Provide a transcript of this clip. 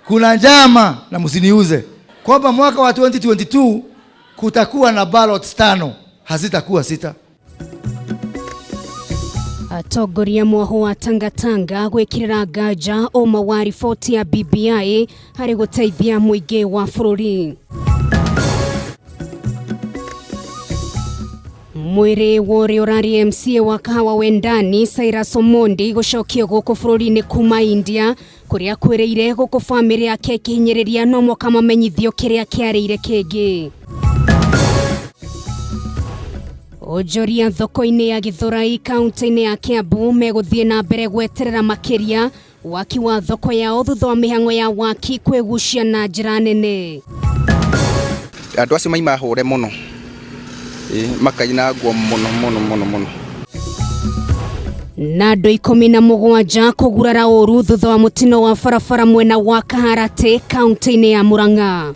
Kuna njama na msiniuze kwamba mwaka wa 2022 kutakuwa na ballots tano, hazitakuwa sita. Atongoria mwaho wa Tangatanga gwĩkĩrĩra nganja ũma wa riboti ya BBI harĩ gũteithia mũingĩ wa bũrũri. Mwĩrĩ wa ũrĩa ũrarĩ MCA wa Kahawa Wendani Cyrus Omondi gũcokio gũkũ bũrũri-inĩ kuma India kũrĩa kwĩrĩire gũkũ bamĩrĩ yake ĩkĩhinyĩrĩria no mũhaka mamenyithio kĩrĩa kĩarĩire kĩngĩ. Onjoria thoko-inĩ ya Gĩthũrai kaunti-inĩ ya Kiambu megũthiĩ na mbere gweterera makĩria waki wa thoko yao thutha wa mĩhang'o ya waki kwĩgucia na njĩra nene. Andũ acio maima hũre mũno, makaina nguo mũno mũno mũno mũno. Na andũ 17 kũgurara ũru thutha wa mũtino wa barabara mwena wa Kaharatĩ kaunti-inĩ ya Murang'a.